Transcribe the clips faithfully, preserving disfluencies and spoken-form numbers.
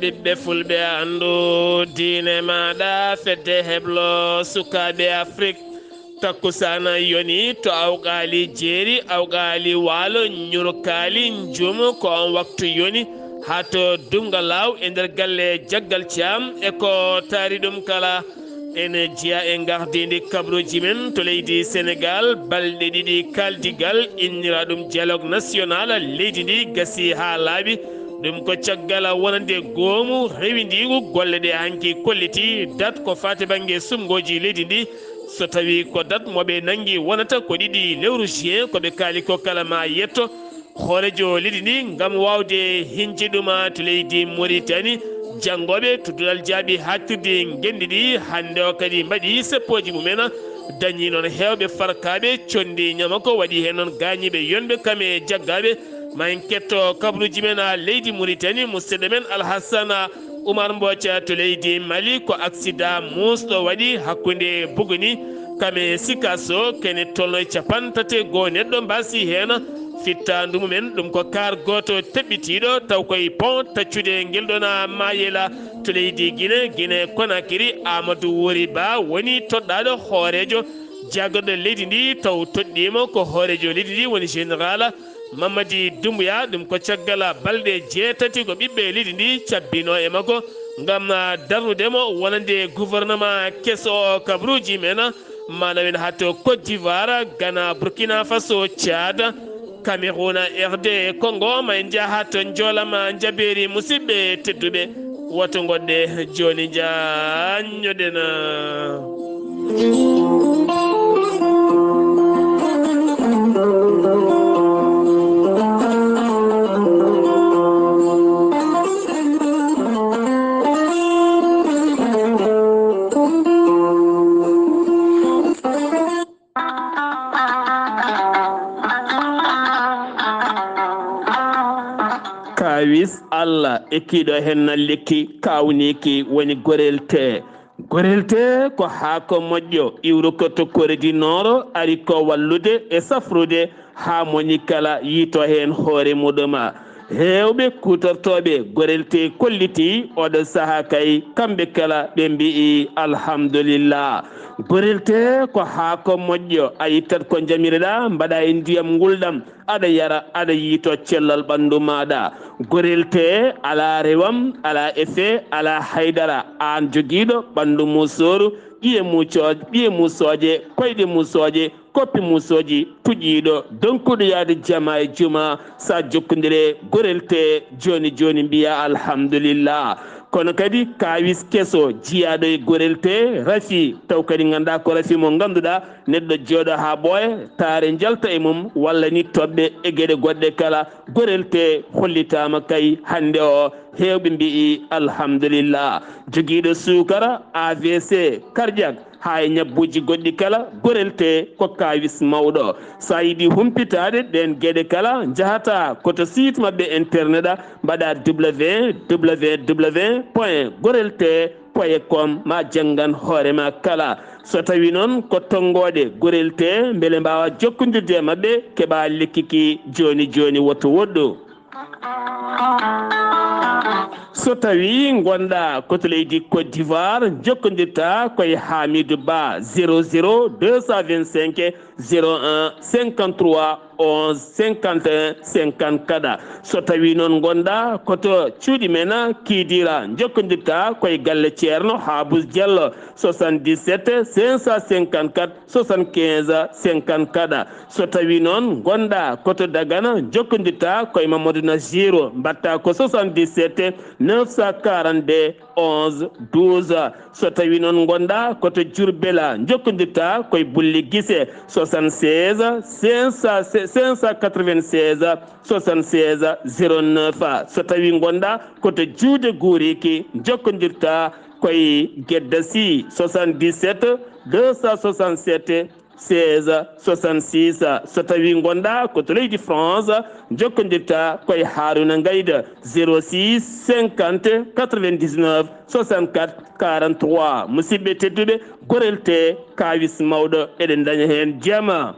Ɓiɓɓe fulɓe, anndu diine maaɗa, fedde heblo sukaaɓe Afrik. Takkusaana yoni to Awqaali Jeeri, Awqaali Waalo, Ñurkaali, Njum, ko on waktu yoni. Haa to Dumga Laaw e nder galle Jaggal Caam e ko taari ɗum kala. Ene jeyaa e ngardiindi kabaruuji men to leydi Senegaal, balɗe ɗiɗi kaaldigal inniraaɗum dialogue national leydi ndi gasi haa laaɓi. Ɗum ko caggal wonande goomu rewindiigu golle ɗe hanki kolliti dat ko faati bannge sumngooji leydi ndi. So tawii ko dat mo ɓe nanngi wonata ko ɗiɗi lewru juin, ko ɓe kaali ko kala ma yetto hooreejo leydi ndi ngam waawde hiñde ɗum to leydi Moritani. Janngooɓe to duɗal jaaɓi haaɗtirde ngenndi ndi hannde o kadi mbaɗi seppooji mumen, dañi noon heewɓe farkaaɓe, conndi ñamako waɗi heen noon gaañiiɓe yonɓe kam e jaggaaɓe. Ma en ketto kabaruuji men a leydi Moritani, musidɗo men Alhassana Oumar Mbooca to leydi Mali, ko aksidaa muusɗo waɗi hakkunde Buguni kam e Sikaso, kene tolno e capanɗe tati e goo neɗɗo mbaasi heen. Fittaandu mumen ɗum ko kaar gooto teɓɓitiiɗo taw koye pont taccude ngel ɗoon Mayela to leydi Gine, Gine Konakiri. Amadou Wori Ba woni toɗɗaaɗo hooreejo jaagorɗo leydi ndi, taw toɗɗiima ko hooreejo leydi ndi woni général Mamadi Doumbouya. Ɗum ko caggal balɗe jeetati ko ɓiɓɓe leydi ndi cabbinoo e makko ngam darnude mo wonande gouvernement keso o. Kabaruuji men ma nawen haa to Côte d'Ivoire, Ghana, Burkina Faso, Tchad, Cameroun, R D Congo. Ma en njaha to Njoolam Njabeeri, musidɓe tedduɓe. Woto ngoɗɗe jooni, njaanñoɗen. Kaawis Allah ekkiiɗo heen na lekki, kaawniiki woni gorel tee. Gorel tee ko haako moƴƴo, iwruko to Kore di Nooro, ari ko wallude e safrude haa moni kala yiito heen hoore muɗum. Heewɓe kuutortooɓe gorel tee kollitii oɗo sahaa kay, kamɓe kala ɓe mbi'i alhamdulillah. Gorel tee ko haako moƴƴo, a ittat ko njamireɗaa, mbaɗa e ndiyam ngulɗam, aɗa yara, aɗa yiito cellal ɓanndu maaɗa. Gorel tee alaa rewam, alaa effet, alaa haydara. Aan jogiiɗo ɓanndu muusooru, ƴiye muucoo-, ɓiye muusooje, koyɗe muusooje, koppi muusooji, tuƴiiɗo, donkuɗo yahde jama e juma, sa jokkondire gorel tee jooni jooni mbiya alhamdulillah. Kono kadi kaawis keso jiyaaɗo e gorel tee rafi, taw kadi nganndaa ko rafi mo ngannduɗaa neɗɗo jooɗo haa ɓooya, taare njalta e mum, walla ni toɓɓe e geɗe goɗɗe kala. Gorel tee hollitaama kay hannde o, heewɓe mbi'i alhamdulillah. Jogiiɗo suukara, A V C, cardiaque, haa e ñabbuuji goɗɗi kala, gorel tee ko kaawis mawɗo. So a yiɗi humpitaade ɗeen geɗe kala, njahata ko to site maɓɓe internet a, mbaɗa W W W point gorel tee point com, ma janngan hoore ma kala. So tawii noon ko tonngoode gorel tee, mbele mbaawa jokkondirde e maɓɓe, keɓa lekki ki jooni jooni, woto woɗɗu. So tawii ngonɗaa ko to leydi Côte d'Ivoire, jokkondirta koye Hamidou Ba, zéro zéro deux cent vingt-cinq zéro un cinquante-trois onze cinquante et un cinquante-quatre. So tawii noon ngonɗaa ko to cuuɗi men Kidira, jokkondirta koye galle Ceerno Habous Diallo, soixante-dix-sept cinq cent cinquante-quatre soixante-quinze cinquante-quatre. So tawii noon ngonɗaa ko to Dagana, jokkondirta koye Mamadou Naziru, mbaɗta ko soixante-dix-sept neuf cent quarante-deux onze douze. So tawii noon ngonɗaa ko to Diourbel, jokkondirta koye Bulli Gise, soixante-seize cinq cent, cinq cent quatre-vingt-seize soixante-seize zéro neuf. So tawii ngonɗaa ko to Juude Guuriki, jokkondirta koye Gedda Sy, soixante-dix-sept deux cent soixante-sept seize soixante-six. So tawii ngonɗaa ko to leydi France, jokkondirta koye Haruna Ngayda, zéro six cinquante quatre-vingt-dix-neuf soixante-quatre quarante-trois. Musidɓe tedduɓe, gorel tee kaawis mawɗo, eɗen ndaña heen jama.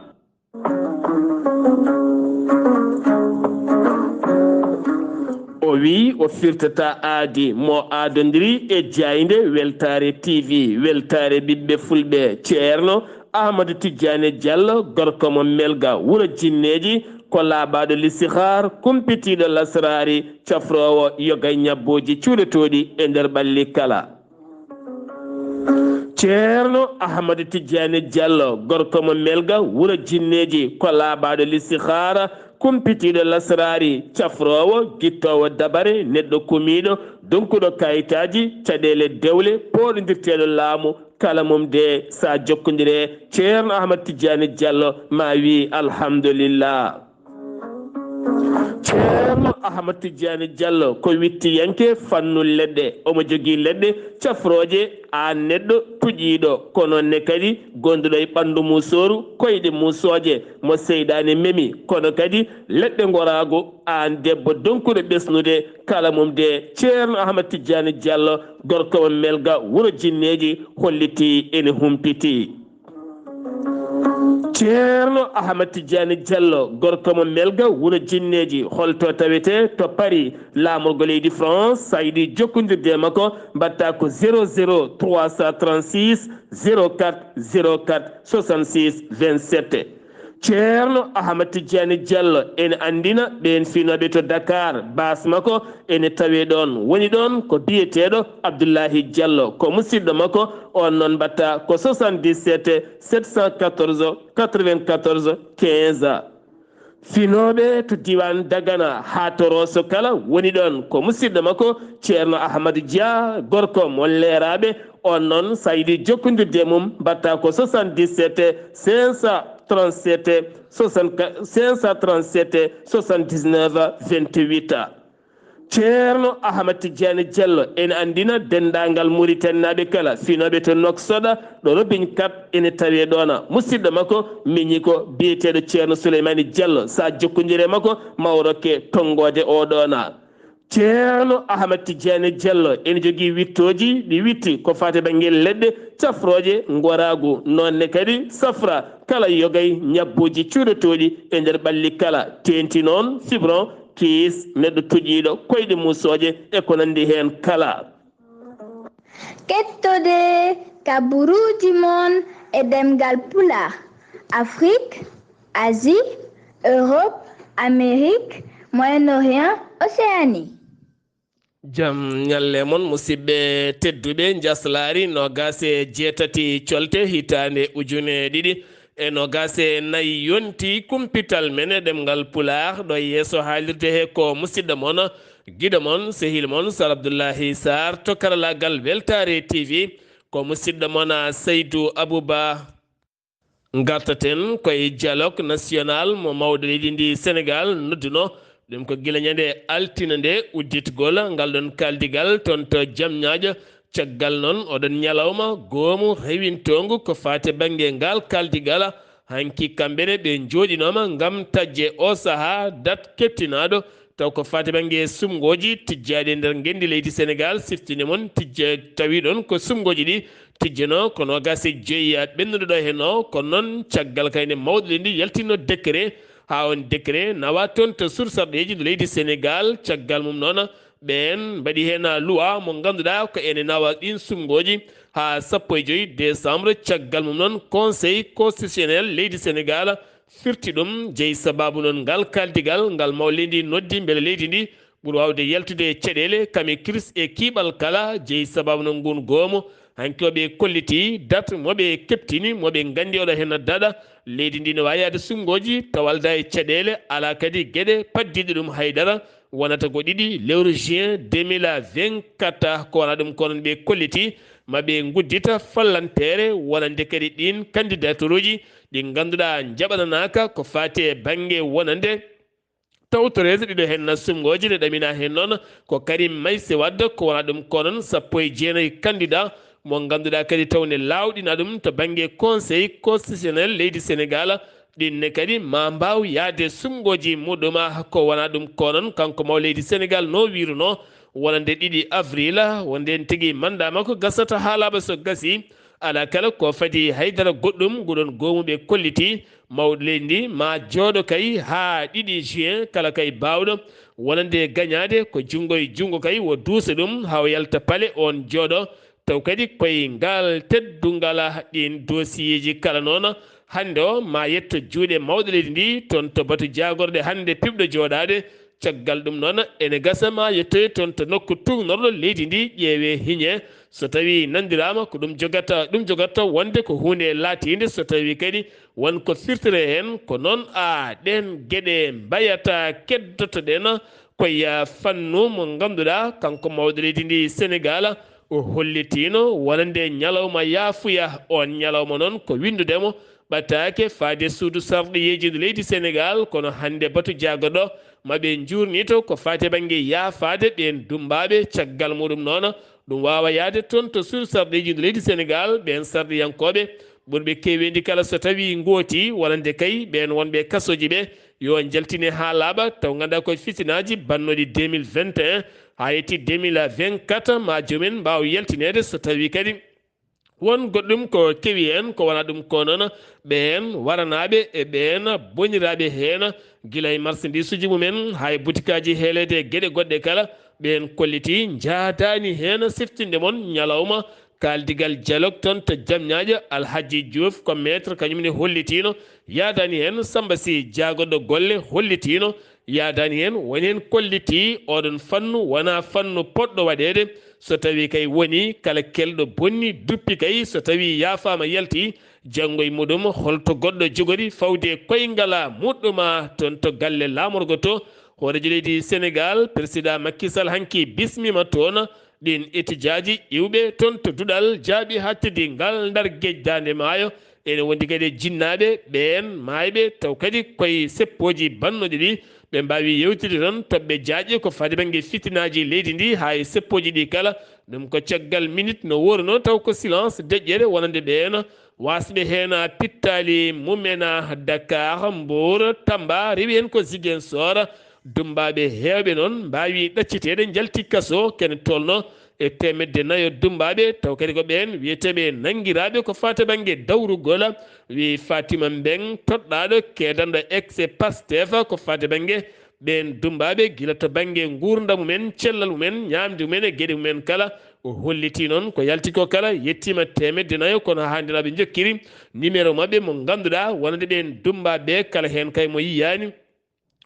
Wi o firtata aadi mo aadondiri e jaaynde Weltaare T V, Weltaare ɓiɓɓe fulɓe. Ceerno Ahmadu Tijjaani Jallo, gorko mo Melga, wuro jinneeji, ko laaɓaaɗo listihar, kumpitiiɗo lasraari, cafroowo yoga e ñabbooji cuuɗotooɗi e nder ɓalli kala. Ceerno Ahmadu Tijjaani Jallo, gorko mo Melga, wuro jinneeji, ko laaɓaaɗo listihara, kumpitiiɗo lasraari, cafroowo, gittoowo dabare, neɗɗo kumiiɗo, donkuɗo kayitaaji, caɗeele dewle, pooɗondirteeɗo laamu, kala mum de sa jokkondire Ceerno Ahmadu Tijjaani Jallo ma wi alhamdulillah. Ceerno Ahmad Tijjaani Jallo ko wittiyanke fannu leɗɗe. Omo jogii leɗɗe cafrooje, aan neɗɗo tuƴiiɗo, ko noon ne kadi gonduɗo e ɓanndu musooru, koyɗe musooje, mo seyɗaane memi, kono kadi leɗɗe ngoraagu, aan debbo donkuɗo ɓesnude, kala mum de Ceerno Ahmad Tijjaani Jallo, gorko mo Melga, wuro jinneeji, hollitii ene humpiti. Ceerno Ahmad Tijjaani Jallo, gorko mo Melga, wuro jinneeji, holto tawetee? To Paris, laamorgo leydi France, sa yiɗi jokkondirde e makko, mbaɗta ko zéro zéro trois cent trente-six zéro quatre zéro quatre soixante-six vingt-sept. Ceerno Ahmad Tijjaani Jallo ene anndina ɓeen finooɓe to Dakar, baas makko ene tawee ɗoon. Woni ɗoon ko biyeteeɗo Abdullahi Jallo, ko musidɗo makko, oon noon mbaɗta ko soixante-dix-sept sept cent quatorze quatre-vingt-quatorze quinze. Finooɓe to diiwaan Dagana haa to Rooso kala, woni ɗoon ko musidɗo makko Ceerno Ahmadu Dia, gorko mo Leeraaɓe, oon noon sa yiɗi jokkondirde e mum, mbaɗta ko soixante-dix-sept cinq cent trente-sept soixante-quatre, cinq cent trente-sept soixante-dix-neuf vingt-huit. Ceerno Ahmad Tijjaani Jallo ene anndina denndaangal Muritaninaaɓe kala, finooɓe to Noksoɗa, ɗo Robin Kap ene tawee ɗoona. Musidɗo makko miñi ko biyeteeɗo Ceerno Suleymaani Jallo, sa jokkondire makko, ma o rokke tonngoode o ɗoona. Ceerno Ahmad Tijjaani Jallo ene jogii wittooji, ɗi witti ko faati bannge leɗɗe cafrooje, ngoraagu, noon ne kadi safra, kala yogay ñabbuuji cuuɗotooɗi e nder ɓalli kala, teenti noon fibron, kiis, neɗɗo tuƴiiɗo, koyɗe musooje e ko nanndi heen kala. Kettode kaburuuji mon e ɗemngal Pulaar, Afrik, Asie, Europe, Amérique, Moyen-Orient, Océanie. Jam ñalle mon, musidɓe tedduɓe. Njaslaari noogaas e jeetati colte hitaande ujune ɗiɗi e noogaas e nayi yonti kumpital men e ɗemngal Pulaar. Ɗo e yeeso haalirde he ko musidɗo mon, giɗo mon, sehil mon, Sar Abdullahi Sarr to karalaagal Weltaare T V. Ko musidɗo mon Saydu Abuba. Ngartaten ko e dialogue national mo mawɗo leydi ndi Senegal nodduno. Ɗum ko gila ñande altine nde udditgol ngal ɗon kaldigal toon to Jamñaajo. Caggal noon oɗon ñalawma goomu rewintoongu ko faati bannge ngal kaldigal. Hanki kamɓe ne ɓe njooɗinooma ngam tajje o sahaa dat keɓtinaaɗo. Taw ko faati bannge sumngooji tijjaaɗi e nder ngenndi leydi Senegal, siftinde mon tijje tawi ɗon ko sumngooji ɗi tijjeno ko noogaas e joyi ɓennuɗo ɗo heen o. Kono noon caggal kayne mawɗo leydi ndi yaltino décret, haa on décret nawa toon to sursarɗeeji ndu leydi Senegal. Caggal mum noon ɓeen mbaɗi heen luwa mo ngannduɗaa ko ene nawa ɗiin sumngooji haa sappo e joyi décembre. Caggal mum noon Conseil constitutionnel leydi Senegal firti ɗum, jeyi sabaabu noon ngal kaldigal ngal mawɗo leydi ndi noddi mbele leydi ndi ɓuri waawde yaltude e caɗeele kame kiris e kiiɓal kala. Jeyi sabaabu noon nguun goomu hanki o ɓe kolliti dat mo ɓe keɓtini mo ɓe nganndi oɗo heen daɗa. Leydi ndi ne waawi yaade sumngooji tawa aldaa e caɗeele, alaa kadi geɗe paddiiɗe ɗum haydara. Wonata ko ɗiɗi lewru juin deux mille vingt-quatre ko wona ɗum ko noon ɓe kolliti ma ɓe nguddita fallanteere wonande kadi ɗiin kandidaturuuji ɗi ngannduɗaa njaɓananaaka ko faati e bannge wonande tawtoreede ɗiɗo heen sumngooji. Nde ɗamina heen noon ko Karim Meïssa Wade ko wona ɗum ko noon sappo e jeenayi candidat mo ngannduɗaa kadi tawne laawɗina ɗum to bannge Conseil constitutionnel leydi Senegal. Ɗiin ne kadi ma mbaaw yahde sumngooji muɗum ko wona ɗum ko noon kanko mawɗo leydi Senegal no wiirunoo wonande ɗiɗi avril wonde en tigi mandat makko gasata haa laaɓa. So gasii alaa kala ko fadi haydara goɗɗum. Nguɗon goomu ɓe kolliti mawɗo leydi ndi ma jooɗo kay haa ɗiɗi juin kala kay baawɗo wonande gañaade ko junngo e junngo kay, o duusa ɗum haa o yalta pale, oon jooɗo. Taw kadi koye ngal teddungal ɗiin dossier ji kala noon, hannde o ma yetto juuɗe mawɗo leydi ndi, toon to batu jaagorɗe hannde piɓɗo jooɗaade. Caggal ɗum noon, ene gasa ma yettoye toon to nokku tuugnorɗo leydi ndi, ƴeewe hiñe. So tawii nanndiraama ko ɗum jogata, ɗum jogata wonde ko huunde laatiinde, so tawii kadi won ko firtire heen, ko noon a ɗeen geɗe mbayata keddoto-ɗen koye fannu mo ngannduɗaa kanko mawɗo leydi ndi Senegaal, o hollitiino wonande ñalawma yaafuya. Oon ñalawma noon ko winndude mo ɓataake faade suudu sarɗiyeeji ndu leydi Senegaal, kono hannde batu jaagorɗo ma ɓe njuurnito ko faati bannge yaafaade ɓeen dummbaaɓe. Caggal muɗum noon, ɗum waawa yahde toon to suudu sarɗiyeeji ndu leydi Senegaal, ɓeen sarɗiyankooɓe ɓurɓe keeweendi kala so tawii ngooti, wonande kay ɓeen wonɓe kasooji ɓe, yo njaltine haa laaɓa, taw nganndaa koye fitinaaji bannooɗi deux mille vingt et un haa yetti deux mille vingt-quatre, ma joom en mbaaw yaltineede so tawii kadi won goɗɗum ko kewi heen, ko wonaa ɗum ko noon, ɓeen waranaaɓe e ɓeen boniraaɓe heen, gila e marsandiisuuji mumen haa e butikaaji heeleede e geɗe goɗɗe kala, ɓeen kollitii njaadaani heen siftinde mon ñalawma kaaldigal dialogue toon to Jamñaaƴo. Alhaji Diouf ko maître, kañum ne hollitiino, yaadaani heen Samba Sy, jaagorɗo golle, hollitiino, yaadaani heen. Woni heen kollitii oɗon fannu wonaa fannu poɗɗo waɗeede. So tawii kay woni kala kelɗo bonni duppi kay, so tawii yaafaama yalti, janngo e muɗum holto goɗɗo jogori fawde koyngal muɗɗum toon to galle laamorgo to. Hooreejo leydi Senegaal, Peresidaa Macky Sall, hanki bismiima toon ɗiin etijaaji iwɓe toon to duɗal jaaɓi haaɗtirdi ngal ndar geej daande maayo. Ene wondi kadi e jinnaaɓe ɓeen maayɓe, taw kadi koye seppooji bannooɗi ɗi, ɓe mbaawi yewtidde toon toɓɓe jaajɗe ko faati bannge fitinaaji leydi ndi haa e seppooji ɗi kala. Ɗum ko caggal minute no wooruno, taw ko silence deƴƴere wonande ɓeen waasɓe heen pittaali mumen Dakar, Mbour, Tamba, rewi heen ko Ziguinchor. Dummbaaɓe heewɓe noon mbaawi ɗacciteede, njalti kaso, kene tolno e teemedde nayo dummbaaɓe, taw kadi ko ɓeen wiyeteeɓe nanngiraaɓe ko faati bannge dawrugol, wi Fatima Mbeng, toɗɗaaɗo keedanɗo ex Pastef ko faati bannge ɓeen dummbaaɓe, gila to bannge nguurndam mumen, cellal mumen, ñaamde mumen e geɗe mumen kala. O hollitii noon ko yalti ko kala yettiima teemedde nayo, kono haa hannde na ɓe njokkiri numéro maɓɓe mo ngannduɗaa wonande ɓeen dummbaaɓe kala heen kay mo yiyaani.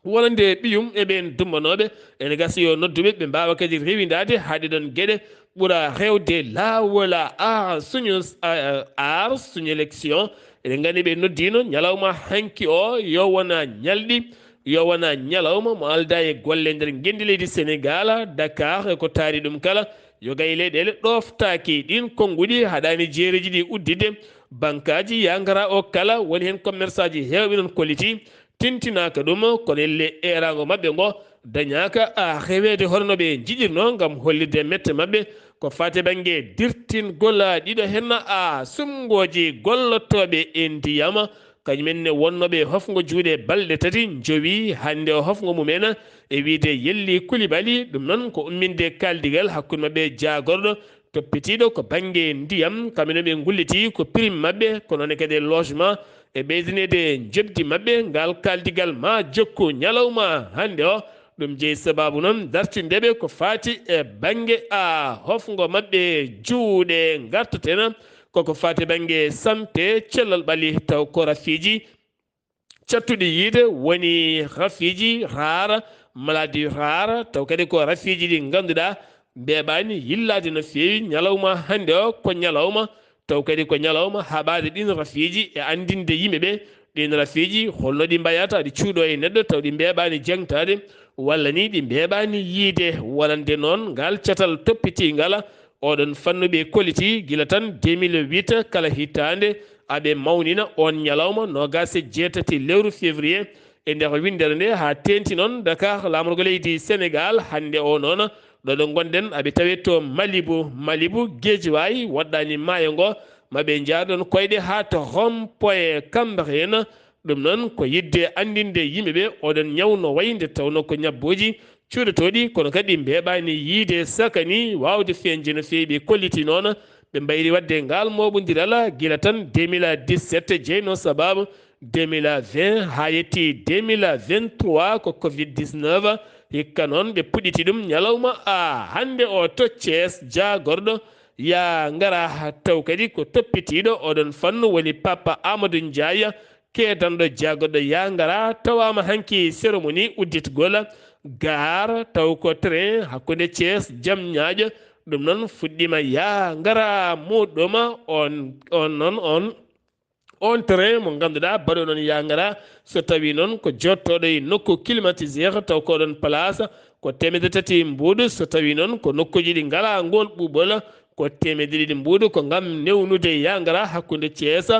Wonande ɓiyum e ɓeen dummbanooɓe, ene gasa yo nodduɓe, ɓe mbaawa kadi rewindaade haa ɗee ɗoon geɗe ɓura rewde laawol. Aar suñu, a-, aar suñu élection. Eɗen nganndi ɓe noddiino ñalawma hanki o yo wona ñalɗi, yo wona ñalawma mo aldaa e golle nder ngenndi leydi Senegaal, Dakar e ko taari ɗum kala. Yoga e leyɗeele ɗooftaaki ɗiin konnguɗi, haɗaani jeereeji ɗi udditde. Bankaaji yangara o kala, woni heen commerçaaji heewɓe noon kollitii, tintinaaka ɗum, kono elle eeraango maɓɓe ngo dañaaka a reweede hono no ɓe njiɗirnoo ngam hollirde mette maɓɓe ko faati e bannge dirtingol ɗiɗo heen a sumngooji gollotooɓe e ndiyam, kañum en ne wonnooɓe hofngo juuɗe balɗe tati, njowi hannde o hofngo mumen e wiyde Yelli Kulibali. Ɗum noon ko umminde kaaldigal hakkunde maɓɓe jaagorɗo toppitiiɗo ko bannge ndiyam, kamɓe noon ɓe ngullitii ko prime maɓɓe, ko noon kadi e logement, e ɓeydaneede njoɓdi maɓɓe. Ngal kaaldigal ma jokku ñalawma hannde o. Ɗum jeyi sabaabu noon dartinde ɓe ko faati e bannge a hofngo maɓɓe juuɗe ngartaten, koko faati bannge santé, cellal ɓalli, taw ko rafiiji cattuɗi yiide woni rafiiji rare, maladie rare, taw kadi ko rafiiji ɗi ngannduɗaa mbeeɓaani yillaade no feewi. Ñalawma hannde o ko ñalawma, taw kadi ko ñalawma haɓaade ɗiin rafiiji e anndinde yimɓe ɓe ɗiin rafiiji holno ɗi mbayata, ɗi cuuɗo e neɗɗo taw ɗi mbeeɓaani jaŋtaade walla ni ɗi mbeeɓaani yiide. Wonande noon ngal catal toppitiingal oɗon fannuɓe kolliti gila tan deux mille huit, kala hitaande aɓe mawnina oon ñalawma noogaas e jeetati lewru février e nder winndere nde, haa teeŋti noon Dakar, laamorgo leydi Senegaal. Hannde o noon, ɗo ɗo ngonɗen, aɓe tawe to Malibu, Malibu, Guédiawaye, woɗɗaani maayo ngo, ma ɓe njaha ɗoon koyɗe haa to rond-point Cambérène. Ɗum noon ko yiɗde anndinde yimɓe ɓe oɗon ñaw no wayi nde tawnoo ko ñabbooji cuuɗotooɗi, kono kadi mbeeɓaani yiide sakani waawde feeñde no feewi. Ɓe kolliti noon, ɓe mbayri waɗde ngal mooɓondiral gila tan deux mille dix-sept, jeynoo sabaabu deux mille vingt haa yetti deux mille vingt-trois ko covid dix-neuf. Hikka noon ɓe puɗɗiti ɗum ñalawma a hannde o to Thiès, jaagorɗo yaa ngara, taw kadi ko toppitiiɗo oɗon fannu woni Papa Amadou Ndiaye, keedanɗo jaagorɗo yaa ngara, tawaama hanki cérémonie udditgol gaar, taw ko train hakkunde Thiès Jam Ñaaƴo. Ɗum noon fuɗɗiima yaa ngara muɗɗuma on, on noon on, on train mo ngannduɗaa baɗo noon yaa ngara, so tawii noon ko jottooɗo e nokku climatiseur, taw ko ɗon place ko teemedde tati mbuuɗu, so tawii noon ko nokkuuji ɗi ngalaa ngool ɓuuɓol, ko teemedde ɗiɗi mbuuɗu, ko ngam newnude yaa ngara hakkunde Thiès,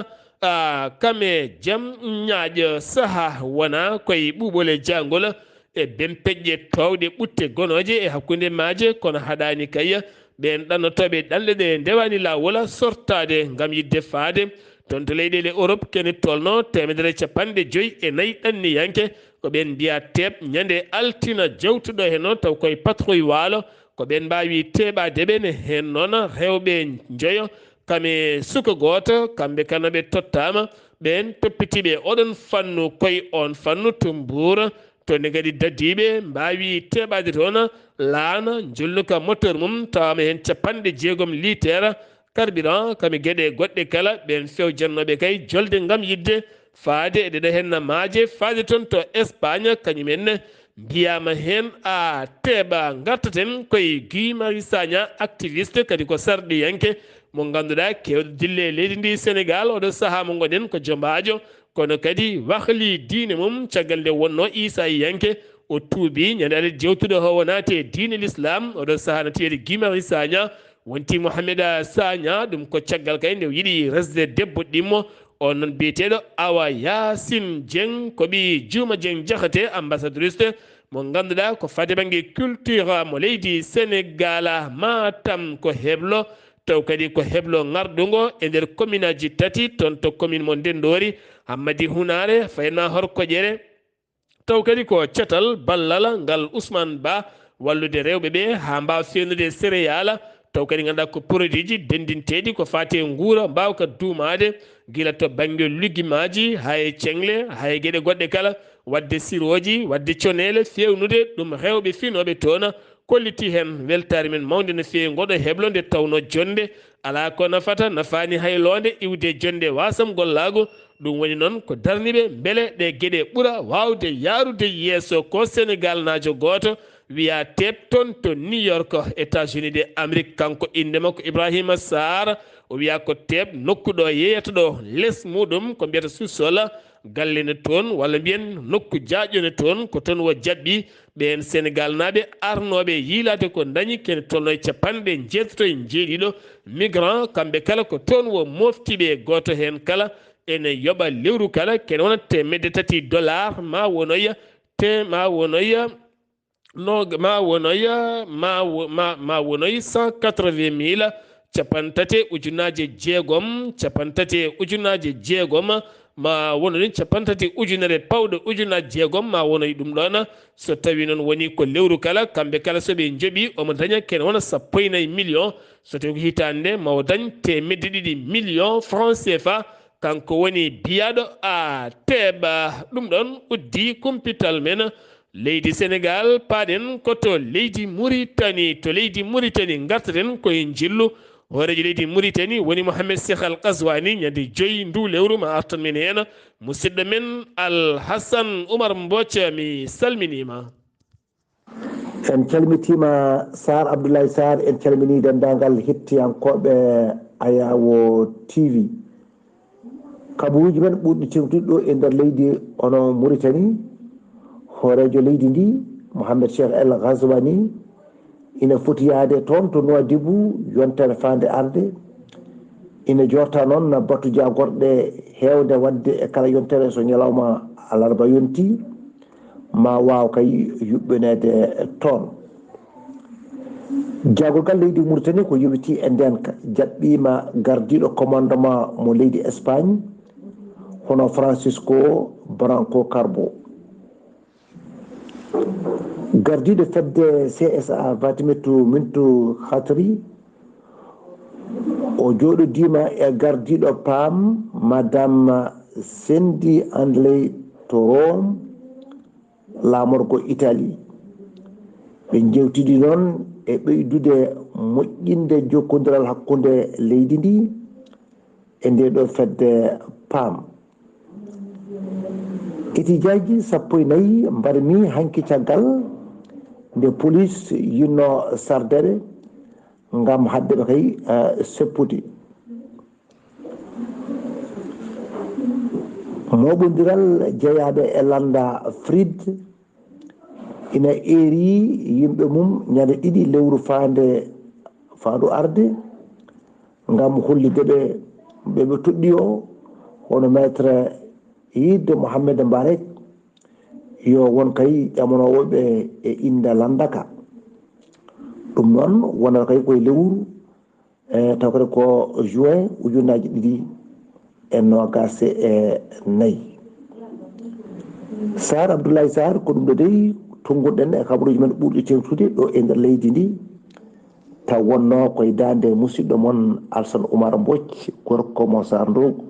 a, kam e Jam Ñaaƴo. Saha wona koye ɓuuɓol e jaangol e bempeƴƴe toowɗe ɓutte gonooje e hakkunde maaje, kono haɗaani kay ɓeen ɗannotooɓe ɗanle ɗe ndewaani laawol sortaade ngam yiɗde faade toon to leyɗeele Europe, kene tolno teemedere e capanɗe joyi e nayi ɗanniyanke, ko ɓeen mbiyaa teeɓ ñande altina jawtuɗo heno, taw koye patrouille waalo, ko ɓeen mbaawi teeɓaade ɓe. Ne heen noon rewɓe njoyo, kam e suka gooto, kamɓe kala ɓe tottaama, ɓeen toppitiiɓe oɗon fannu, koye oon fannu to Mbuur, to ne kadi dadiiɓe mbaawi teeɓaade toon laana njolnuka moteur mum, tawaama heen capanɗe jeegom liiteer carburant, kam e geɗe goɗɗe kala. Ɓeen fewjannooɓe kay jolde ngam yiɗde faade e ɗeɗo heen maaje, faade toon to Espagne, kañum en ne mbiyaama heen a teeɓa. Ngartaten koye Guy Marius Sagna, activiste, kadi ko sarɗiyanke mo ngannduɗaa keewɗo dille e leydi ndi Sénégal. Oɗo sahaa mo ngonɗen ko jombaajo, kono kadi wahli diine mum caggal nde wonnoo Iisaayanke. O tuubi ñande alet jewtuɗo howo naati e diine l'islam. Oɗo sahaa no tawede Guy Marius Sagna wonti Mohamed Sagna, ɗum ko caggal kay nde o yiɗi resde debbo ɗimmo. On noon biyeteeɗo Awa Yaasin Dieng, ko ɓii Juuma Dieng Jaxate, ambassadrice mo ngannduɗaa ko faade bannge culture mo leydi Sénégal, Matam ko heblo, taw kadi ko heblo ŋarɗungo e nder commune aji tati, toon to commune mo Ndenndoori, Hammadi Hunaare, Fayna Horkoƴere, taw kadi ko catal ballal ngal Ousmane Ba, wallude rewɓe ɓe haa mbaawa feewnude céréale, taw kadi ngannduɗaa ko produit ji denndinteeɗi ko faati e nguura mbaawka duumaade, gila to bannge lugimaaji, haa e ceŋle, haa e geɗe goɗɗe kala, waɗde sirooji, waɗde coneele, feewnude ɗum rewɓe finooɓe toon, kolliti heen weltaare men mawnde no feewi ngoɗo heblo nde tawnoo jonnde alaa ko nafata, nafaani hay loonde, iwde jonnde waasam gollaagu. Ɗum woni noon ko darni ɓe mbele ɗe geɗe ɓura waawde yaarude yeeso. Ko Senegaalnaajo gooto wiyaa teeɓ toon to New York, États-Unis de Amérique, kanko innde makko Ibrahima Sarr, o wiyaa ko teeɓ nokku ɗo yeeyata ɗo les muɗum ko mbiyata sous-sol, galle ne toon, walla mbiyen nokku jaaƴo ne toon, ko toon o jaɓɓi. Ɓeen Senegaalnaaɓe arnooɓe yiilaade ko ndañi kene tolno e capanɗe njeetato e njeeɗiɗo migrant, kamɓe kala ko toon o mofti ɓe, gooto heen kala ene yoɓa lewru kala kene wona teemedde tati dollar, ma wonoya te, ma wonoya no, ma wonoya, ma wo-, ma, ma wonoy cent quatre-vingt mille, capanɗe tati e ujunaaje jeegom, capanɗe tati e ujunaaje jeegom, ma wono ni capanɗe tati ujunere pawɗo ujunaaje jeegom, ma wonoy ɗum ɗoon. So tawii noon woni ko lewru kala, kamɓe kala so ɓe njoɓi, omo daña kene wona sappo e nayi million. So tawii ko hitaande, ma o dañ teemedde ɗiɗi million francs C F A. Kanko woni biyaaɗo a teeɓa. Ɗum ɗoon uddi kumpital men leydi Senegaal, paaɗen ko to leydi Muritani. To leydi Muritani ngartaten koye njillu hooreejo leydi Muritani woni Mohamed Cheikh Al Qazwani. Ñande joyi ndu lewru ma artan men heen musidɗo men Al Hassan Oumar Mbooc, mi salminiima. En calmitiima Sarr Abdoulaye Sarr, en calminii denndaangal hettiyankooɓe Ayaawo T V. Kabaruuji men ɓurɗi teeŋtude ɗo e nder leydi hono Muritani, hooreejo leydi ndi, Mohamed Cheikh El Ghazouani, ina foti yahde toon to Nouadhibou yontere faande arde. Ina joorta noon batu jaagorɗe heewde waɗde e kala yontere so ñalawma alarba yontii. Ma waaw kay yuɓɓineede toon. Jaagorgal leydi Muritani ko yowitii e ndeenka, jaɓɓiima gardiiɗo commandement mo leydi Espagne, hono Francisco Branco Carbo. Gardiiɗo fedde C S A, Fatimetou Mintou Khatri, o jooɗodiima e gardiiɗo PAM, Madame Sendi Andley to Rome, laamorgo Italie. Ɓe njewtidi noon e ɓeydude moƴƴinde jokkondiral hakkunde leydi ndi e nde ɗo fedde PAM. Etijaaji sappo e nayi mbarmi hanki caggal nde polis yinno sardeɓe ngam haddeɓe kay, eh, seppude. Mooɓondiral jeyaaɓe e lannda Frid ina eeri yimɓe mum ñande ɗiɗi lewru faande, faandu arde, ngam hollitde ɓe, ɓe ɓe toɗɗi o, hono Maître Yidde Mohamed Mbarek, yo won kay ƴamanoowo ɓe e innde lannda ka. Ɗum noon wonata kay koye lewru, e taw kadi ko juin ujunnaaji ɗiɗi e noogaas e nayi. Sarr, Abdoulaye Sarr, ko ɗum ɗo dey tonnguɗen e kabaruuji men ɓurɗi teeŋtude ɗo e nder leydi ndi. Taw wonno koye daande musidɗo mon Alsan Oumar Mbodj, gorko mo Sarr Ndoogu,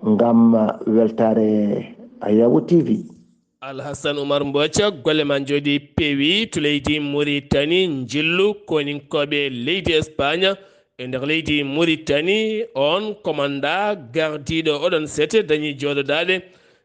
ngam weltaare Ayawo T V. Alhassan Oumar Mbodj, golle ma njooɗi peewi to leydi Mauritanie, njillu koninkooɓe leydi Espagne e nder leydi Mauritanie. On komanda gardiiɗo oɗon sete dañi jooɗodaade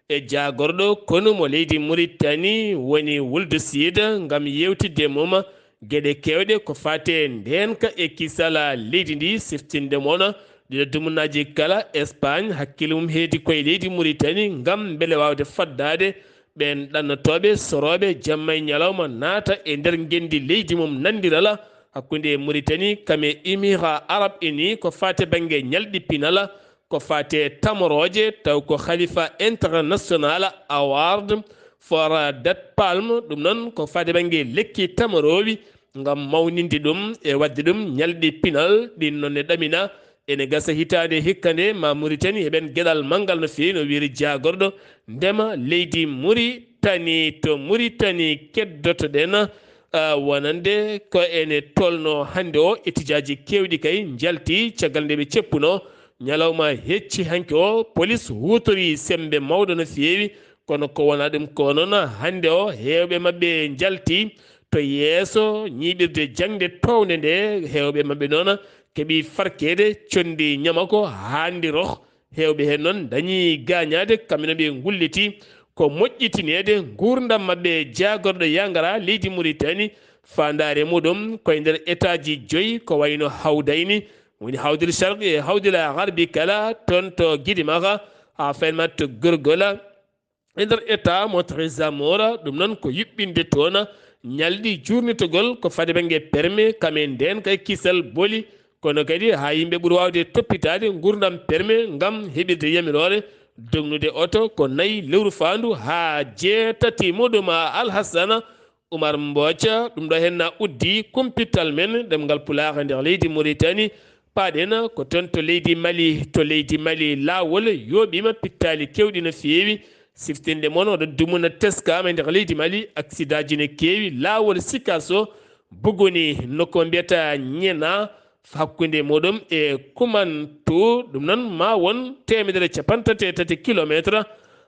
e jaagorɗo konu mo leydi Mauritanie woni Wuldu Siid ngam yewtidde e mum geɗe keewɗe ko faati e ndeenka e kisal leydi ndi, siftinde moona ɗiɗo dumunaaji kala. Espagne hakkille mum heedi koye leydi Mauritanie ngam mbele waawde faddaade ɓeen ɗannotooɓe, sorooɓe, jamma e ñalawma naata e nder ngenndi leydi mum nanndirala hakkunde Mauritanie kam e Émirats Arabes Unis ko faati bannge ñalɗi pinal, ko faati e tamorooje, taw ko Khalifa International Award for that Palm, ɗum noon ko faati bannge lekki tamoroowi ngam mawninde ɗum e waɗde ɗum ñalɗi pinal. Ɗin noon ne ɗamina ene gasa hitaande hikka nde ma Mauritanie heɓen geɗal manngal no feewi, no wiyri jaagorɗo ndema leydi Mauritanie. To Mauritanie keddotoɗen, ah, wonande ko ene tolno hannde o, etijaaji keewɗi kay njalti caggal nde ɓe ceppuno ñalawma hecci hanki o. Polis huutori semmbe mawɗo no feewi, kono ko wona ɗum ko noon, hannde o heewɓe maɓɓe njalti to yeeso ñiiɓirde jaŋde toownde nde. Heewɓe maɓɓe noon keɓi farkeede, conndi ñamako haandi roh. Heewɓe heen noon dañi gaañaade, kamɓe no ɓe ngulliti ko moƴƴitineede nguurndam maɓɓe. Jaagorɗo yangara leydi Mauritanie, faandaare muɗum koye nder etaaji joyi, ko wayno Hawdayni, woni Hawdil Sharqi e Hawdil Gharbi kala, toon to Gidimaka, haa fayma to Gorgola, e nder état mo Trésor Mora. Ɗum noon ko yuɓɓinde toon ñalɗi juurnitogol ko faati bannge permis, kam e ndeen kay kisal boli, kono kadi haa yimɓe ɓuri waawde toppitaade nguurndam permis ngam heɓirde yamiroore dognude oto ko nayi lewru faandu haa jeetati muɗum. Alhassana Oumar Mbodj, ɗum ɗo heen na uddi kumpital men ɗemngal Pulaar e nder leydi Mauritanie. Paaɗen ko toon to leydi Mali. To leydi Mali, laawol yooɓiima pittaali keewɗi no feewi. Siftinde mon, oɗo dumuna teskaama e nder leydi Mali, aksidaaji no keewi. Laawol Sikaso Buguni, nokku mo mbiyata Ñena, hakkunde muɗum e Kumantu, ɗum noon ma won teemedere capanɗe tati e tati kilometre,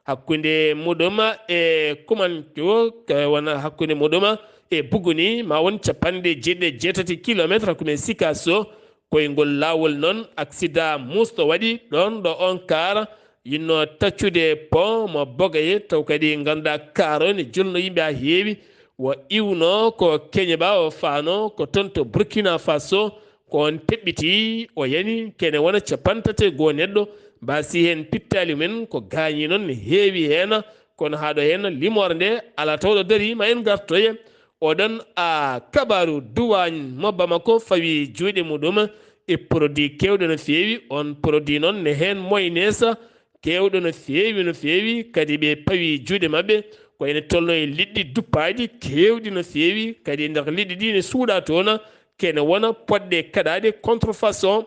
hakkunde muɗum e Kumantu, ka wona hakkunde muɗum e Buguni, ma won capanɗe jeeɗiɗi e jeetati kilometre, hakkunde Sikaso. Koyngol laawol noon, aksidaa muusɗo waɗi ɗoon ɗo on kaar yinno taccude pont mo Bogaye, taw kadi ngannduɗaa kaar o ne julno yimɓe haa heewi. Wo iwno ko Keñeba, o faano ko toon to Burkina Faso, ko on teɓɓiti, o yani kene wona capanɗe tati e goo neɗɗo, mbaasi heen pittaali mum en, ko gaañi noon ne heewi heen, kono haa ɗo heen limoore nde alaa taw ɗo darii, ma en ngartoye. Oɗon a kabaaru, duwaañ mo Bamako fawi juuɗe muɗum e produit keewɗo no feewi. On produit noon ne heen moyneesa keewɗo no feewi, no feewi, kadi ɓe pawi juuɗe maɓɓe ko ene tolno e liɗɗi duppaaɗi keewɗi no feewi, kadi e nder liɗɗi ɗi ne suuɗa toon, kene wona poɗɗe kaɗaaɗe contrefaçon,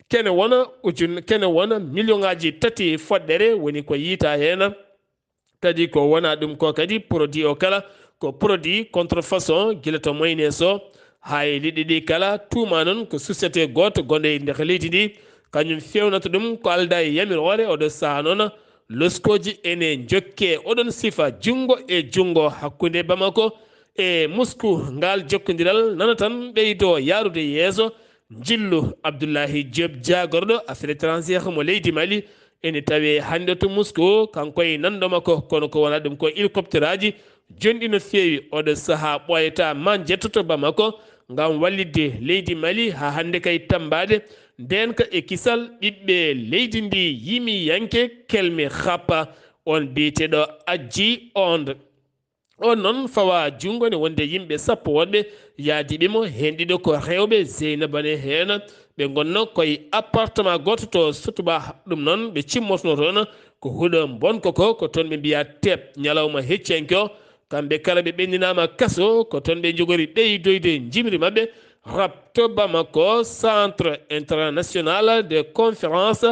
kene wona ujun-, kene wona million ŋaaji tati foɗɗere woni ko yiita heen. Kadi ko wona ɗum ko kadi produit o kala ko produit contrefaçon, gila to moynees o haa e liɗɗi ɗi kala. Tuuma noon ko société gooto gonɗo e nder leydi ndi, kañum feewnata ɗum ko aldaa e yamiroore. Oɗo sahaa noon loskooji ene njokke oɗon sifa junngo e junngo hakkunde Bamako e Moscou. Ngal jokkondiral nana tan ɓeydo yaarude yeeso. Njillu Abdoulaye Diop, jaagorɗo affaire étrangère mo leydi Mali, ene tawe hannde to Moscou. Kanko e nanɗo makko, kono ko wona ɗum ko hélicoptère aji jonɗi no feewi. Oɗo sahaa ɓooyata ma njettoto Bamako ngam wallitde leydi Mali. Haa hannde kay tammbaade ndeenka e kisal ɓiɓɓe leydi ndi, yimiyanke Kelme Xappa, on biyeteeɗo Ajji Onde. On noon fawa junngo ne wonde yimɓe sappo woɗɓe yaadiiɓe mo, heen ɗiɗo ko rewɓe, Zeynaba ne heen. Ɓe ngonno koye appartement gooto to Sotuba. Ɗum noon ɓe cimmotono toon ko huɗo bonko ko, ko toon ɓe mbiya teep. Ñalawma hecciyanke o, kamɓe kala ɓe ɓenninaama kaso, ko toon ɓe njogori ɓeydoyde njimri maɓɓe. Rap to Bamako, Centre International de Conférence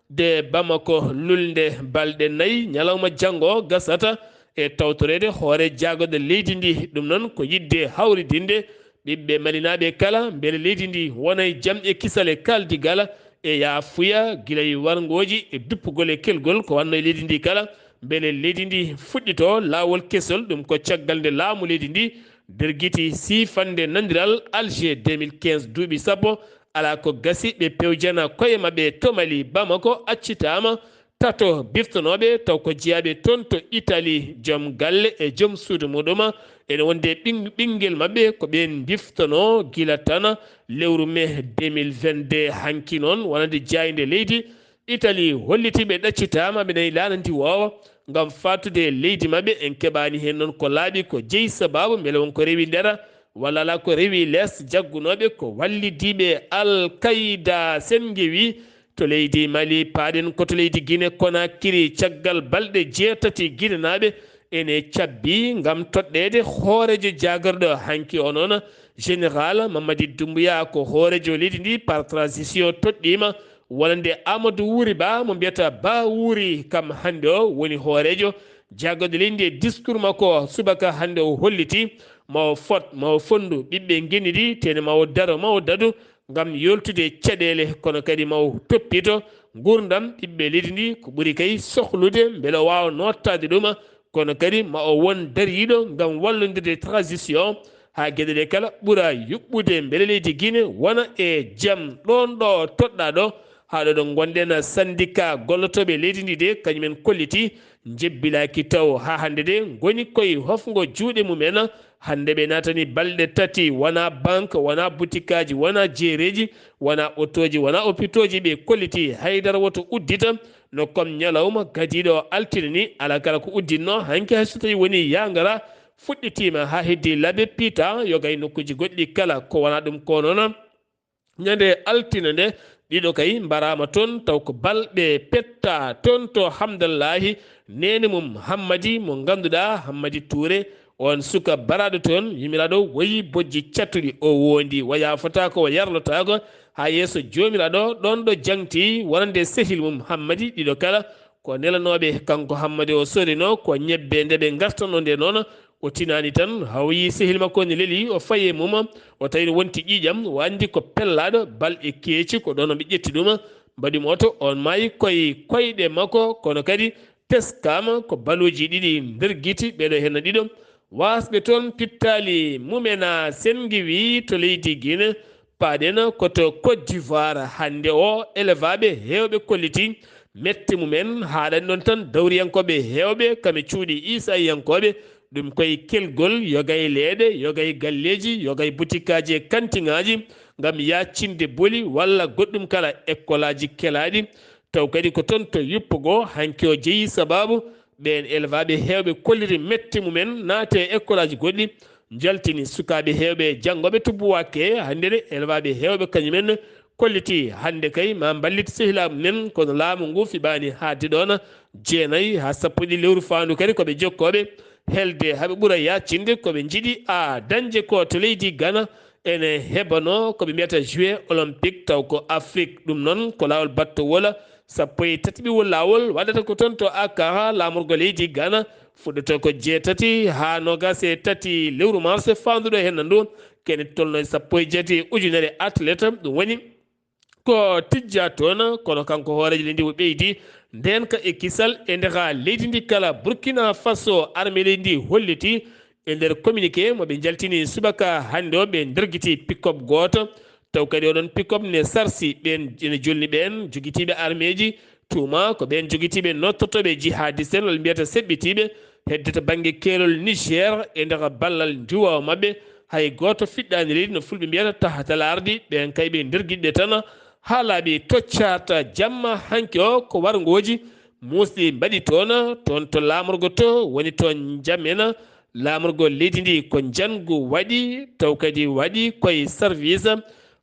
de Bamako, lulnde balɗe nayi, ñalawma janngo gasata e tawtoreede hoore jaagorɗe leydi ndi. Ɗum noon ko yiɗde hawridinde ɓiɓɓe malinaaɓe kala, mbele leydi ndi wona e jam e kisal e kaaldigal e yaafuya, gila e warngooji e duppugol e kelgol ko wanno e leydi ndi kala, mbele leydi ndi fuɗɗito laawol kesol. Ɗum ko caggal nde laamu leydi ndi dergiti siifande nandiral Alger deux mille quinze, duuɓi sappo, alaa ko gasi ɓe pewjana koye maɓɓe to Mali. Bamako accitaama tato biftonooɓe, taw ko jeyaaɓe toon to Italie, joom galle e joom suudu muɗum. Ene wonde ɓing-, ɓinngel maɓɓe ko ɓeen biftonoo gila tan lewru mai deux mille vingt-deux. Hanki noon, wonande jaaynde leydi Italie holliti ɓe ɗaccitaama, ɓe nayi laana ndiwoowa ngam fatude e leydi maɓɓe. En keɓaani heen noon ko laaɓi, ko jeyi sabaabu, mbele won ko rewi nder walla alaa ko rewi lees. Jaggunooɓe ko wallidiiɓe Al Qaida Sen Ngewi to leydi Mali. Paaɗen ko to leydi Guinée Conakry, caggal balɗe jeetati Guinénaaɓe ene cabbi ngam toɗɗeede hooreejo jaagorɗo. Hanki o noon, Général Mamadi Doumbouya, ko hooreejo leydi ndi par transition, toɗɗiima wonande Amadou Wuri Ba, mo mbiyata Ba Wuri. Kam hannde o woni hooreejo jaagorɗe leydi ndi. E discours makko subaka hannde, o holliti ma o fot, ma o fonndu ɓiɓɓe ngenndi ndi, tene ma o daro, ma o dadu ngam yoltude caɗeele, kono kadi ma o toppito nguurndam ɓiɓɓe leydi ndi, ko ɓuri kay sohlude mbele o waawa noottaade ɗum. Kono kadi ma o won dariiɗo ngam wallondirde transition haa geɗe ɗe kala ɓura yuɓɓude, mbele leydi Guinée wona e jam. Ɗoon ɗo toɗɗaa ɗo, haa ɗo ɗo ngonɗen, syndicat gollotooɓe leydi ndi de, kañum en kolliti njebbilaaki taw haa hannde de, ngoni koye hofngo juuɗe mum en. Hannde ɓe naatani balɗe tati, wona banque, wona butikaaji, wona jeereeji, wona otooji, wona opitooji, ɓe kolliti haydara woto uddita. No comme ñalawma gadiiɗo altine ni, alaa kala ko udditnoo. Hanki hay so tawii woni yaangara fuɗɗitiima haa heddii laabi piita, yoga e nokkuuji goɗɗi kala, ko wona ɗum ko noon. Ñande altine nde, ɗiɗo kay mbaraama toon, taw ko balɓe petta toon to Hamdallahi, neene mum Hammadi, mo ngannduɗaa, Hammadi Touré, on suka baraaɗo toon, yumiraaɗo woyi bojji cattuɗi, o wondi, o yaafotaako, o yarlotaako, haa yeeso joomiraaɗo, ɗoon ɗo jaŋti wonande sehil mum Hammadi, ɗiɗo kala ko nelanooɓe. Kanko Hammadi o sorino ko ñebbe nde ɓe ngartanoo nde noon, o tinaani tan, haa o yii sehil makko ne leli, o fayi e mum, o tawi no wonti ƴiiƴam, o anndi ko pellaaɗo, balɗe keeci, ko ɗoon ɓe ƴetti ɗum, mbaɗi mo oto, on maayi koye koyɗe makko, kono kadi teskaama ko baluuji ɗiɗi nder giti, ɓeeɗo heen ɗiɗo waasɓe toon pittaali mumena Sen Ngewi to leydi Guinée. Paaɗen ko to Côte d'Ivoire hannde o, elevaaɓe heewɓe kolliti mette mumen, haaɗani ɗoon tan dawriyankooɓe heewɓe, kame cuuɗi Iisaayankooɓe, ɗum koye kelgol, yoga e leeɗe, yoga e galleeji, yoga e butikaaji e kantiŋaaji, ngam yaacinde boli walla goɗɗum kala, ekkolaaji kelaaɗi. Taw kadi ko toon to Yuppo goo, hanki o jeyi sabaabu ɓeen elevaaɓe heewɓe kolliri mette mumen, naati e ekkolaaji goɗɗi, njaltini sukaaɓe heewɓe janngooɓe to Buwaake. Hannde ne, elevaaɓe heewɓe kañumen kolliti hannde kay ma mballit sehilaaɓe mumen, kono laamu ngu fiɓaani haaɗde ɗoon jeenayi haa sappo e ɗiɗi lewru faandu kadi ko ɓe jokkooɓe helde haa ɓe ɓura yaacinde ko ɓe njiɗi a dañde ko to leydi Gana. Ene heɓanoo ko ɓe mbiyata Jeux Olympiques, taw ko Afrique. Ɗum noon ko laawol battowol sappo e tati ɓiwol laawol waɗata ko toon to Accra, laamorgo leydi Ghana. Fuɗɗoto ko jeetati haa noogaas e tati lewru mars faanduɗo heen ndu. Kene tolno e sappo e jeetati ujunere athlète, ɗum woni ko tijja toon, kono kanko hooreejo leydi o ɓeydi ndeenka e kisal e nder leydi ndi kala. Burkina Faso, armée leydi ndi holliti E nder communiqué mo ɓe njaltini subaka hannde o, ɓe ndergiti pick-up gooto, taw kadi oɗon pick-up ne sarsi ɓeen ene jolni ɓeen jogitiiɓe armeeji, tuuma ko ɓeen jogitiiɓe nottotooɓe jihadiste en, walla mbiyata seɓɓitiiɓe, hedde to bannge keerol Niger e nder ballal njuwa maɓɓe. Hay gooto fiɗɗaani leydi, no fulɓe mbiyata tahatal ardi, ɓeen kay ɓe ndergiɗɓe tan haa laaɓi toccaata jamma hanki o, ko warngooji muusɗi mbaɗi toon, toon to laamorgo to woni to Njamena. Laamorgo leydi ndi ko njanngu waɗi, taw kadi waɗi koye service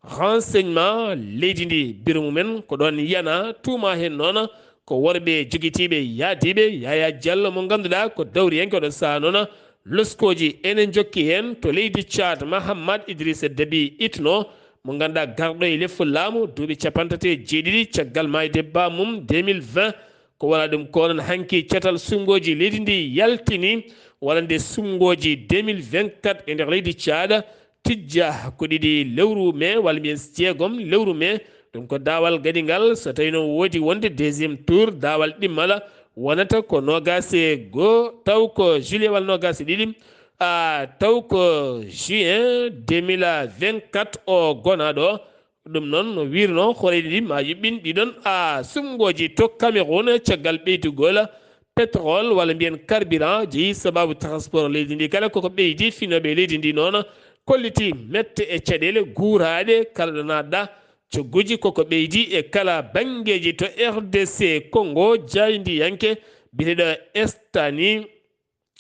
renseignement leydi ndi, biro mumen ko ɗoon yana, tuuma heen noon ko worɓe jogitiiɓe yaadiiɓe. Yaya Diallo mo ngannduɗaa ko dawriyanke oɗo sahaa noon, loskooji ene njokki heen to leydi Tchad, Mahamat Idrissa Déby Itno mo ngannduɗaa garɗo e lefol laamu duuɓi capanɗe tati e jeeɗiɗi caggal maayde bammum deux mille vingt. Ko wona ɗum ko onon hanki catal suɓngooji leydi ndi yaltini, walla nde suɓngooji deux mille vingt-quatre e nder leydi Tchad tijja ko ɗiɗi lewru mai, walla mbiyen jeegom lewru mai. Ɗum ko daawal gadingal, so tawi noon woodi wonde deuxième tour, daawal ɗimmal wonata ko noogaas e goo, taw ko juillet walla noogaas e ɗiɗi, a, taw ko juin deux mille vingt-quatre o gonaaɗo. Ɗum noon no wiirno, horeeji ɗi ma yuɓɓin ɗiɗon a suɓngooji to Cameroun caggal ɓeydugol pétrole, walla mbiyen carburant, jeyi sababu transport leydi ndi kala koko ɓeydi. Finooɓe leydi ndi noon kolliti mette e caɗeele guuraaɗe kala ɗo naatɗa. Cogguji koko ɓeydi e kala banngeeji to R D C Congo, jaayndiyanke biyeteeɗo Estani,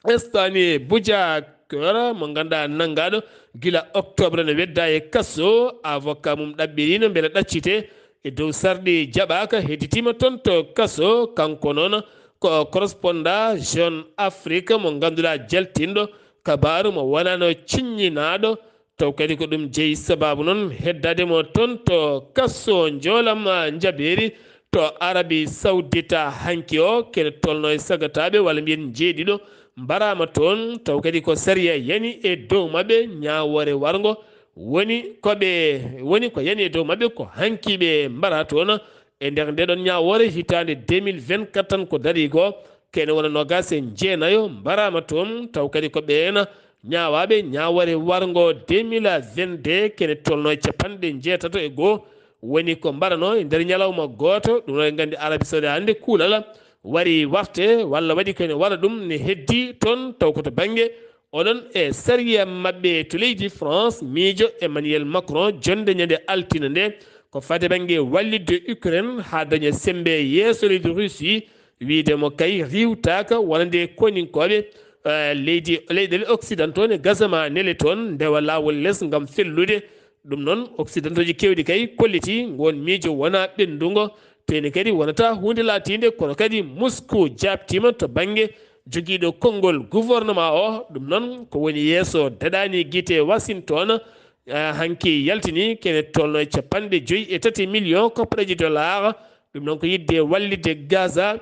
Estani Bujakera, mo ngannduɗaa nanngaaɗo gila octobre, ne wedda e kaso. Avocat mum ɗaɓɓirino mbele ɗaccite e dow sarɗi jaɓaaka, hedditiima toon to kaso. Kanko noon ko correspondant Jeune Afrique mo ngannduɗaa jaltinɗo kabaaru mo wonano ciññinaaɗo. Taw kadi ko ɗum jeyi sababu noon heddaade mo toon to kaso njoolam, ah, njabeeri to Arabie Saoudite hanki o, kene tolno e sagataaɓe walla mbiyen njeeɗiɗo mbaraama toon. Taw kadi ko sariya yani e dow maɓɓe, ñaawoore warngo woni ko ɓe, woni ko yani e dow maɓɓe, ko hanki ɓe mbara toon. E nder nde ɗon ñaawoore hitaande deux mille vingt-quatre tan ko darii ko, kene wona noogaas e jeenayo mbaraama toon, taw kadi ko ɓeen ñaawaaɓe ñaawoore warngo deux mille vingt-deux, kene tolno e capanɗe njeetato e goo woni ko mbarano e nder ñalawma gooto. Ɗum noon en nganndi Arabie Saoudite hannde kuulal wari warte walla waɗi ko ene wara ɗum ne heddi toon, taw ko to bannge oɗon e sariya maɓɓe to leydi France, miijo Emmanuel Macron, jonnde ñande altine nde, ko fade bannge wallitde Ukraine haa daña semmbe yeeso leydi Russie, wiyde mo kay riiwtaaka wonande koninkooɓe, eh, leydi, leyɗeele occidentaux ne gasa ma nele toon, ndewa laawol les ngam fellude. Ɗum noon, occidentaux ji keewɗi kay kolliti ngoon miijo wonaa ɓenndugo, to ene kadi wonata huunde laatiinde, kono kadi Moscou jaabtiima to bannge jogiiɗo konngol gouvernement o. Ɗum noon ko woni yeeso daɗaani gite Washington, ah, hanki yaltini kene tolno e capanɗe joyi e tati million koppareeji dollar. Ɗum noon ko yiɗde wallitde Gaza,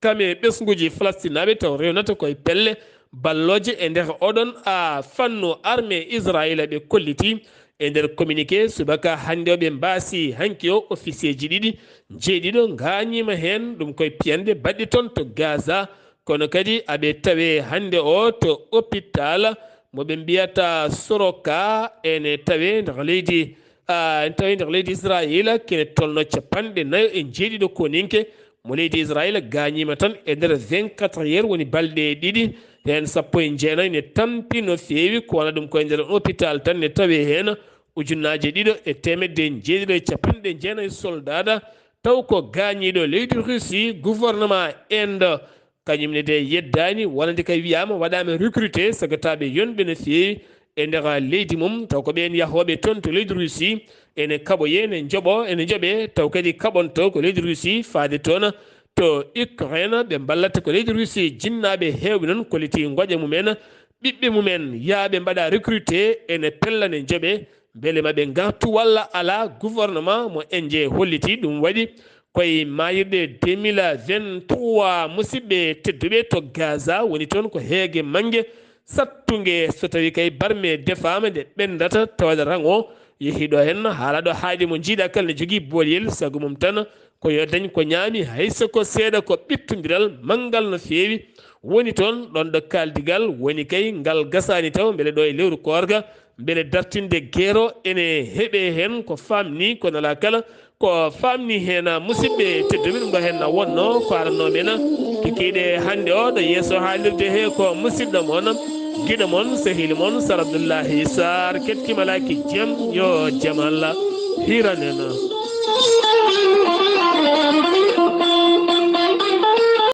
kam e ɓesnguuji Falastinaaɓe taw rewnata koye pelle ballooje e nder oɗon a fannu armée Israayiila ɓe kolliti. E nder communiqué subaka hannde o ɓe mbaasi hanki o officier ji ɗiɗi, jeeɗiɗo ngaañiima heen, ɗum koye piyanɗe baɗɗe toon to Gaza, kono kadi aɓe tawe hannde o to hôpital mo ɓe mbiyata Soroka, ene tawe nder leydi, ah, ene tawe nder leydi Israayiila, kene tolno capanɗe nayo e jeeɗiɗo koninke mo leydi Israayiila gaañiima tan e nder vingt-quatre heures, woni balɗe ɗiɗi, heen sappo e jeenayi ne tampi no feewi, ko wona ɗum koye nder hôpital tan ne tawe heen ujunnaaje ɗiɗo e teemedde jeeɗiɗo e capanɗe jeenayi soldaada, taw ko gaañiiɗo leydi Russie, gouvernement Inde, kañum ne de yeddaani, wonande kay wiyaama waɗaama recruté sagataaɓe yonɓe no feewi e nder leydi mum, taw ko ɓeen yahooɓe toon to leydi Russie, ene kaɓoyee, ene njoɓo, ene njoɓe, taw kadi kaɓonto ko leydi Russie faade toon to Ukraine, ɓe mballata ko leydi Russie, jinnaaɓe heewɓe noon kolliti ngoƴa mumen, ɓiɓɓe mumen yaaɓe mbaɗa recruté, ene pella ne njoɓe, mbele ma ɓe ngartu walla alaa, gouvernement mo Indie holliti ɗum waɗi koye maayirɗe deux mille vingt-trois. Musidɓe tedduɓe, to Gaza woni toon ko heege mannge sattunge, so tawi kay barme defaama nde ɓenndata, tawata rang o yehi ɗo heen, haala ɗo haayde mo njiiɗa kala ne jogii booliyel, sago mum tan ko yo dañ ko ñaami, hay so ko seeɗa, ko ɓittondiral manngal no feewi woni toon. Ɗoon ɗo kaaldigal woni kay ngal gasaani taw, mbele ɗo e lewru koorka, mbele dartinde geero ene heɓee heen ko faamni, kono alaa kala ko faamni heen. Musidɓe tedduɓe, ɗum ɗo heen na wonno ko aranno men kikiiɗe hannde o ɗo yeeso haalirde he, ko musidɗo mon, giɗo mon, sehil mon, Sar Abdullahi Sar. Kettimalaaki jam, yo jam Allah hiran en.